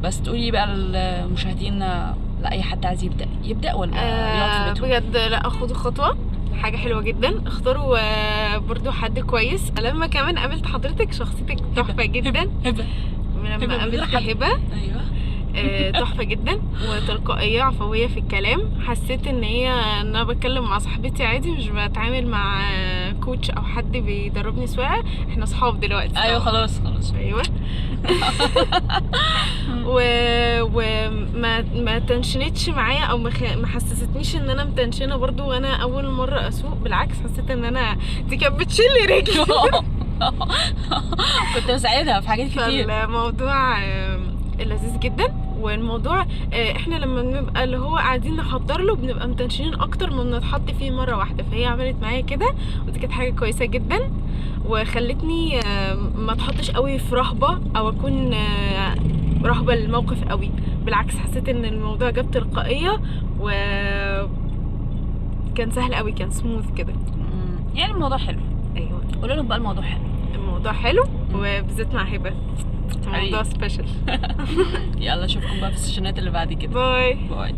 بس تقولي بقى للمشاهدين، لاي حد عايز يبدا يبدا ولا يقعد في بيتهم؟ بجد لا، خدوا خطوة، حاجة حلوة جدا. اختاروا برضو حد كويس. لما كمان قابلت حضرتك، شخصيتك تحفة جدا. هبه. لما قابلت هبه، ايوه، تحفة جدا وتلقائيه، عفوية في الكلام. حسيت ان هي ان انا بتكلم مع صاحبتي عادي، مش بتعامل مع coach او حد بيدربني سواقه. احنا اصحاب دلوقتي. ايوه، خلاص خلاص. ايوه. وما ما تنشنتش معايا او ما حسستنيش ان انا متنشنه برضو وانا اول مرة اسوق. بالعكس، حسيت ان انا دي كانت بتشيل رجلي. كنت بساعدها في حاجات كتير. فالموضوع لذيذ جدا. والموضوع احنا لما بنبقى اللي هو قاعدين نحضر له بنبقى متنشنين اكتر ما بنتحط فيه مرة واحده، فهي عملت معايا كده، ودي كانت حاجة كويسة جدا، وخلتني ما اتحطش قوي في رهبة او اكون رهبة للموقف قوي. بالعكس، حسيت ان الموضوع جاب تلقائية و كان سهل قوي، كان سموث كده. يعني الموضوع حلو. ايوه، قولوا لهم بقى الموضوع حلو. الموضوع حلو، وبالذات مع هبه الموضوع special. يلا اشوفكم بقى في ال session ات اللي بعد كده. bye bye.